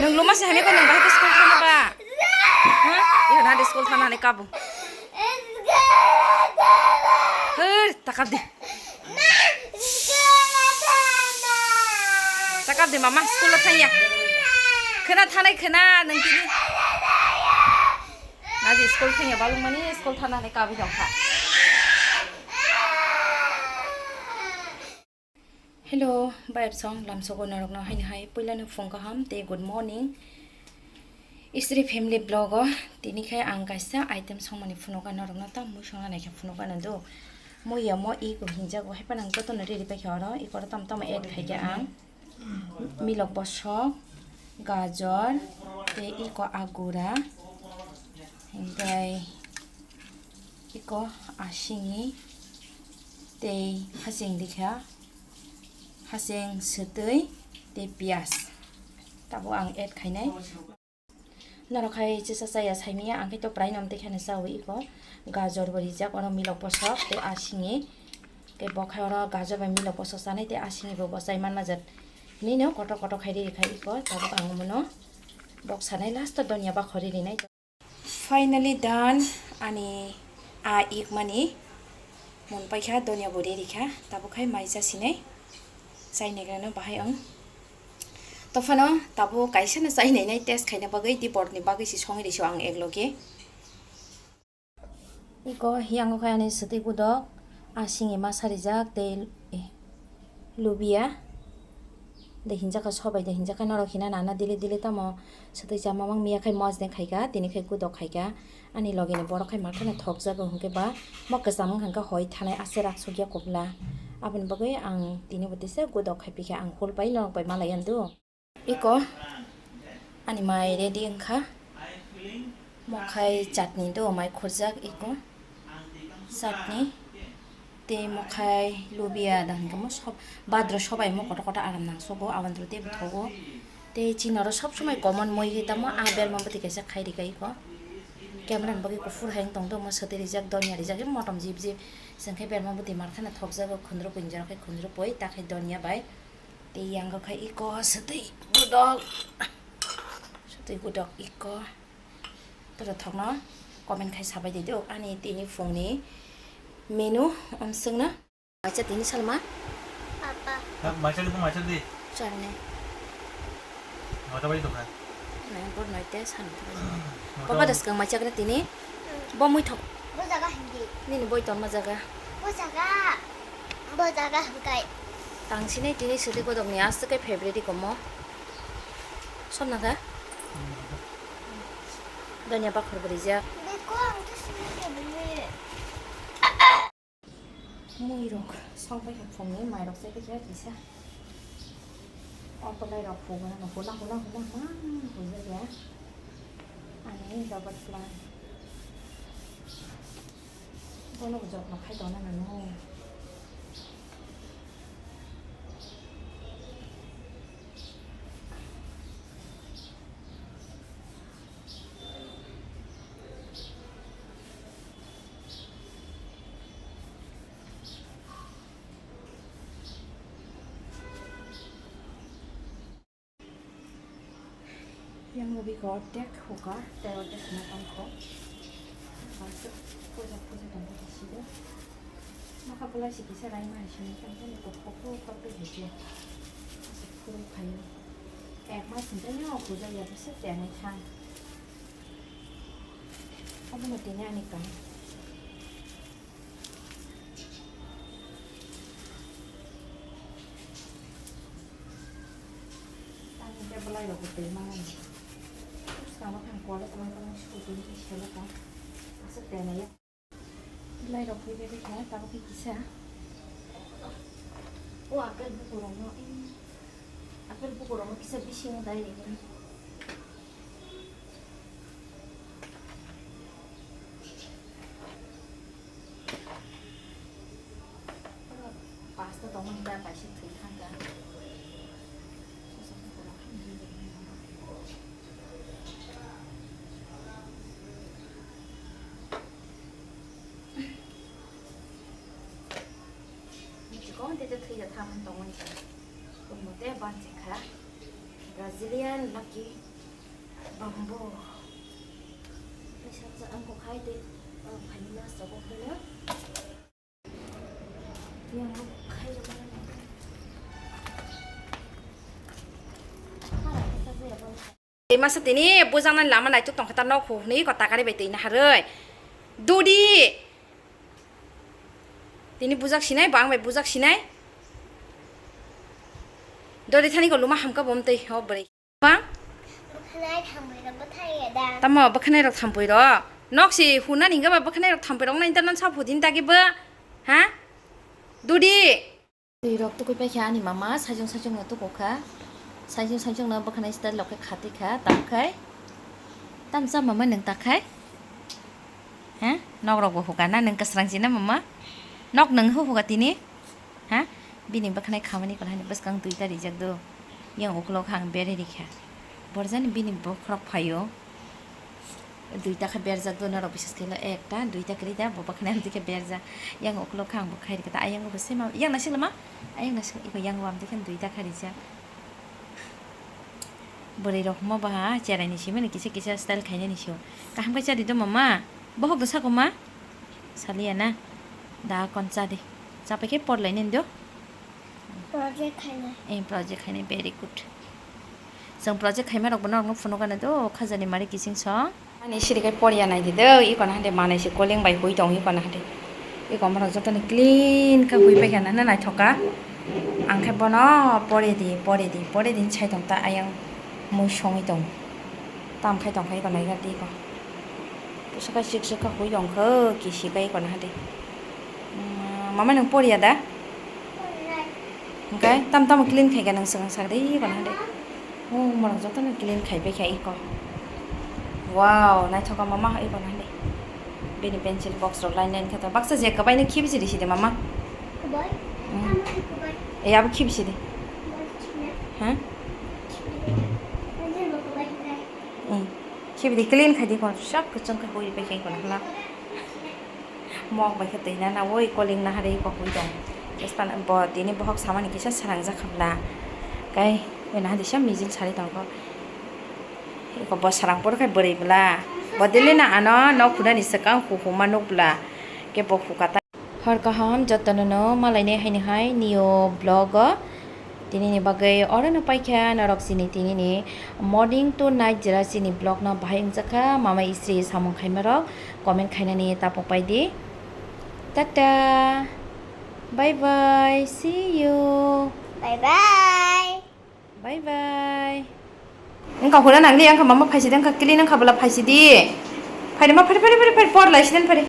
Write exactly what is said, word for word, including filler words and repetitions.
Nwng luma se hamya khe nwng bahai khe school thangma ba? Ha? Iko na de school thangna hinwi kabo. Hur, takap de. Takap de mama, school o thangya. Khwna thanai khwna nwng tini. Na de school thangya balwng mani school thangna hinwi kabwi tongkha. Hello, bayap song lamsogo norokno haini hai puilani phung kaham tei good morning. Istri family vlog o tini khai ang kaisa item songmani phunuka norokno tam mui songna naikhe phunuka no do. Mui yamo iko hinjago haiphano ang jotono ready paikha oro, iko oro tam tamo add khaikha ang. Milok bosok, gajor, tei iko agura, hinkhe iko asini, tei hasing dikha, hasing swtwi, tei piyaj. Tabuk ang add khainai. Norok hai chisa chaya saimanya, ang khe to prai nom tei kheno chawi iko. Gajor bo rijak, oro milok bosok tei asini. Tei bo khai oro gajor bai milok bosok chanai tei asini bo bosai manma jat. Hinwi no kotor kotor khai riri khai iko. Tabuk ang omono bok sanai last o donya bakhori rinai. Finally done ani a ikmani. Mon paikha donya bo riri kha. Tabuk khai mai chasinai. Chainaigrano bahai ang. Tophano tabuk kaisa no chai nainai test khaina bagwi, di borokni bagwi se songwi rwsio ang ek logi. Iko hiyango khe ani swtwi gudok, asini masa rijak tei, eh, lubia. De hinjaka sobai de hinjaka norok hina nana dili dili tamo swtwi chama mang miya khai mojde khaika, tini khai gudok khaika. Ani logi ni borok khai mathano thokjago hwnkhe ba mo kwcham wngkha hoi thanai ase rak sugya kubla. Aboni bagwi ang tini bo tisa gudok khai pikha ang hul pai norok bai malai andu. Iko ani mai ready wngkha. Mo khai chutney do mai khurjak iko. Chutney. Tei mo khai lubia da hwnkhe mo sob-, badro sobai mo kotor kotor aram nang sogo, aboni tei buthogo. Tei chini oro sob somoi common moi khe tamo a belma bwtwi kaisa khai rikha iko. Camera ni bagwi kuphur hai wng tong do, mo swtwi rijak, donya rijak, motom jib jib. Chwng khe belma bwtwi mar kheno thokjago, khundrupui ni jora khe khundrupui, ta khe donya bai. Tei yango khe iko swtwi gudok, swtwi gudok iko. Toro thokno comment khai sabai di do ani tini phungni menu amswkno. Macha tini salma. Papa. Ha, macha di, macha di. Charne. Nota bai tongkha. Nai bor noite san. Papa das kang macha kena tini. Bo mui thok. Bo jaga hindi. Nini boi tongma jaga. Bo jaga. Bo jaga hingkai. Tang sini tini suri kodok ni aste kai favorite komo. Som naga. Donya bakhor beri ja. Beko ang tu sini ke beli. Muirok songpai kha phungni mairok chai khe kisa. O kwlairok phugwi hwnwi hula hula hula ma hujakya. Ani rubber plant. Bono bo jotno khai tongna nango. Yang movie ko tek hoka, tei o tek na tang ko. Basu puja puja tang ko sida. Maka pula si kisa rai ma sini tang ko ko ko ko ko ko hije. Asi phuru khayo. Ek mas sini tanya o puja ya bisa tanya thang. Abono tini ani kang. Tamo khe bwlairok bo twi mano. Swkang bo khe ang kwlai kwlai kwlai sutwi khe selo kha. Aswk tenai ya. Bwlairok phai bai kha tabuk khe kisa. O apple bukurokno, eh, apple bukurokno kisa bisingo dai rinai. Pasta tongmani da kaisa thwi thangkha. Chikon tete thwi da thangmani tongmani. Kumote banchikha. Brazilian lucky. Bambu. Bisa sa ang ko khai de. Ang khai na sa ko khai na. Yang ko khai na. Masa tini bujaknani lama naituk tongkha ta nok hwnwi ko takari bai twi naharwi. Dudi. Tini bujak sinai, bang bai bujak sinai. Dodi thani ko luma hamka bom tei ho bwrwi. Bang? Bwkhanai thampui rok bwthai ya da. Tamo bwkhanai rok thampui rok? Nok si huna ni gaba bwkhanai rok thampui rok nai ta non sa phudin ta giba. Ha? Dudi. Twi rok tukui paikha ani mama, sajung sajung no tukukha. Sajung sajung no bwkhanai style rok khe khatwi kha, tam khai. Tam cha mama nwng ta khai? Ha? Nok rok bo huka na nwng kwsrang si na mama? Nok nwng hu huka tini? Ha? Bini bwkhanai khamani kwlai ni bwskang duita rijak do. Yang ukulok ang beri rikha. Borjani bini bokhorok phaio. Duita khe berjak do norok bisas khe ekta, duita kwrwi da bo bwkhanai amtwi khe berjak. Yang ukulok ang bo khai rikha ta ayang bo sema. Yang naisik lama? Ayang naisik iko yang bo amtwi khe duita khai rijak. Bwrwi rok hwnma baha cherai ni simi ni kisa kisa style khainani sio. Kaham khe chadi do mama. Bohok do sako ma? Saliya na. Da kon chadi. Chapai khe por lainani do. Project khainai. Eh, project khainai, very good. Chwng project khaima rok bo norok no phunuk gana do khajani mari kising song. Ani siri kai poriya nai di do, iko na hande manai se koling bai hui tong iko na hande. Iko moro joto ni clean khe hui pai kha na naithok kha. Ang khe bono pore di, pore di, pore di sai tong ta ayang mui songwi tong. Tam khai tong kha iko nai ga di iko. Pusa ka sik sik ka hui tong kha, kisi kai iko na hande. Mm, mama nwng poriya da? Hwnkhe tam tamo clean khai kha nwng swkang sak de iko na hande. Oh, morok jotono clean khai pai kha iko. Wow, naithoka mama iko na hande. Bini pencil box rok line line khe to baksa je kwbai no khibi sidi sidi mama. Kwbai? Mm. Tamo kwbai? E abo khibi sidi. Kwbai china. Ha? Pencil bo kwbai kwbai. Mm. Khibi di clean khai di ko sak kwchwng khe hui pai kha iko na hla. Mok bai khe twi na na oi koling na hari kok hui tong. Just pan bo tini bohok samani kisa sarang jak khabla. Kai oi na hadi sa mijil sari tong ko. Iko bo sarang por khai bwrwi bla. Bo dili na ano nok khuna ni swkang hu hu ma nuk bla. Ke bo hu kata. Hor kaham jotono no malai ne hai ni hai nio vlog o. Tini ni bagwi oro no paikha norok chini tini ni morning to night jera chini vlog no bahai wngjakha mama isri samung khaima rok comment khainani tapok pai di. Tata. Bye bye. See you. Bye bye. Bye bye. Wngkha hura nangli wngkha mama phaisidi wngkha clean wngkha bwla phaisidi. Phaidi ma phari phari phari phari por laisidi phari.